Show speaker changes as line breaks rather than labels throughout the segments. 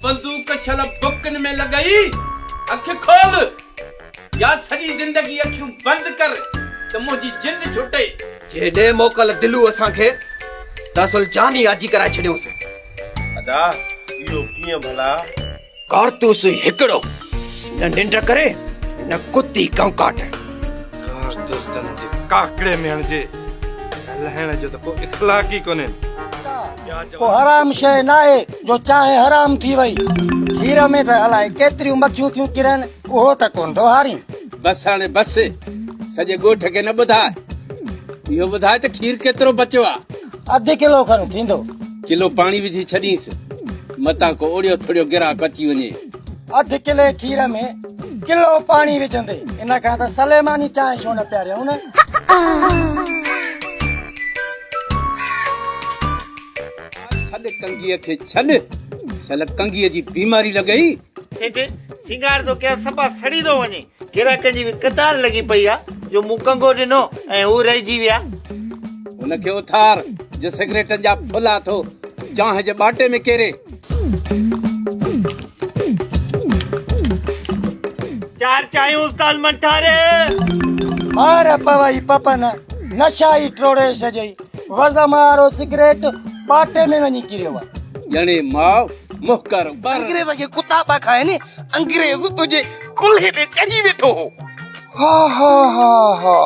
بندوق شل بڪن ۾ لڳئي، اک کول يا سڄي زندگي اکيون بند ڪر ته منهنجي جند ڇٽي.
جي ڏي موڪل دلو اسان کي ته اصل جان ئي آجي ڪرائي ڇڏيونس.
ادا اهو ڪيئن ڀلا؟
ڪارتوس ئي هڪڙو، نه ننڊ ڪري نه ڪتي ڪئونڪاٽ.
ڪارتوس تن جي ڪاڪڙي ۾ هڻجي، ڳالهائڻ جو ته ڪو اخلاق ئي ڪونهين.
ڪو حرام شيء ناهي جو چانهه حرام ٿي وئي. کير ۾ ته الائي ڪيتريون مکيون ٿيون ڪرن، اهو ته ڪونه ٿو هارين.
بس هاڻي بس، سڄي ڳوٺ کي نه ٻڌاء. اهو ٻڌاء ته کير ڪيترو بچيو آ؟
اڌ ڪلو کن ٿيندو.
ڪلو پاڻي وجهي ڇڏينس، متان ڪو اوڙيو ٿوڙيو گراهڪ اچي وڃي.
اڌ ڪلي کير ۾ ڪلو پاڻي وجهندي، ان کان ته سليماني چانهه ڇو نه پياريائون نه.
ڇڏ ڪنگيء کي ڇڏ، شل ڪنگيء جي بيماري لڳئي.
سيٺ، سينگار ٿو ڪيان صفا سڙي ٿو وڃي. گراهڪن جي به قطار لڳي پئي آ جو مون ڪنگو ڏنو ۽ هو رهجي ويا.
هن کي اٿار جو سگريٽن جا ڦلا ٿو چانهه جي ٻاٽي ۾ ڪيري.
چار چانهيون استاد منٺار.
مار پوئي پپن، نشا ئي ٽوڙي ڇڏيئي. وزم وارو سگريٽ ٻاٽي ۾ وڃي ڪريو آ.
ڄڻي ماء منهن ڪر ٻر.
انگريز کي ڪتا پيا کائن، انگريز تنهنجي ڪلهي تي چڙهي ويٺو هو.
هاهاهاهاها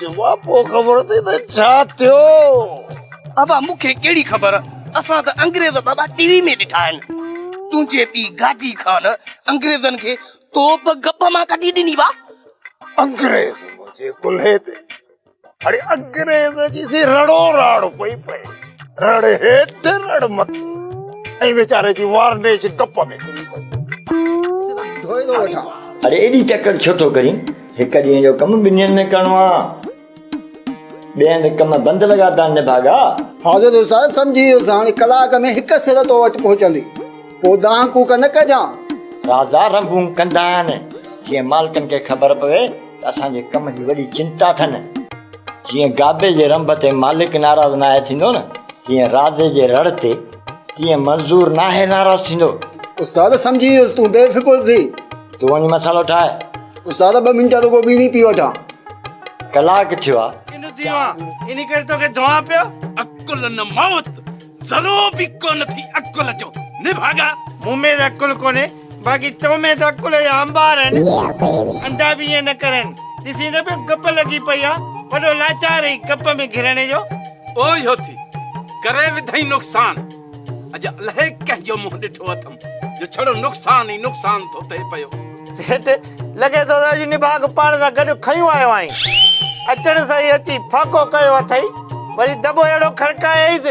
چوا پوء خبر اٿئي ته ڇا ٿيو؟
ابا مون کي ڪهڙي خبر، اسان ته انگريز بابا ٽي وي ۾ ڏٺا آهن. تنهنجي پيء گاجي خان انگريزن کي توب گپ مان ڪڍي ڏني وا.
انگريز منهنجي ڪلهي تي اڙي انگريز جي سي رڙو راڙ پئي پئي، رڙ هيٺ رڙ مٿي، ۽ ويچاري جي وارنش گپ ۾ ڪري پئي.
ڌوئي ٿو وٺان. اڙي ايڏي تڪڙ ڇو ٿو ڪرين؟ هڪ ڏينهن جو ڪم ٻن ڏينهن ۾ ڪرڻو آ. ٻئي هنڌ ڪم بند لڳا پيا آهن نڀاڳا.
حاضر استاد سمجهي ويس هاڻي ڪلاڪ ۾ هڪ سر تو وٽ پهچندي پوء دانهن ڪوڪ نه ڪجان.
رازا رنڀون ڪندا آهن جيئن مالڪن کي خبر پوي ته اسان جي ڪم جي وڏي چنتا اٿن. جيئن گابي جي رنڀ تي مالڪ ناراض ناهي ٿيندو نه تيئن رازي جي رڙ تي تيئن منظور ناهي ناراض ٿيندو.
استاد سمجهي ويس تون بي فڪر ٿي.
تون وڃي مصالحو ٺاهه.
استاد ٻه منٽ رڳو ٻيڻي پي وٺان.
ڪلاڪ ٿيو آ.
ڪنو ٿيو آن انهي ڪري توکي ڌوئان پيو.
عقل نه موت ذرو به ڪونه ٿي عقل جو نڀاڳا.
مون ۾ ته عقل ڪونهي باقي تو ۾ ته عقل جا انبار آهن. انڌا به ائين نه ڪرن. ڏسين نه پيو گپ لڳي پئي آ. وڏو لاچار اهي گپ ۾ گهرڻ جو.
اوهيو ٿي ڪري وڌئين نقصان. اڄ الائي ڪنهن جو منهن ڏٺو اٿم جو ڇڙو نقصان ئي نقصان ٿو ٿئي پيو.
سيٺ، لڳي ٿو ته اڄ نڀاڳ پاڻ سان گڏ کنيون آيو آهين. اچڻ سان ئي اچي ڦاڪو ڪيو اٿئي. وري دٻو اهڙو کڙڪايائينس.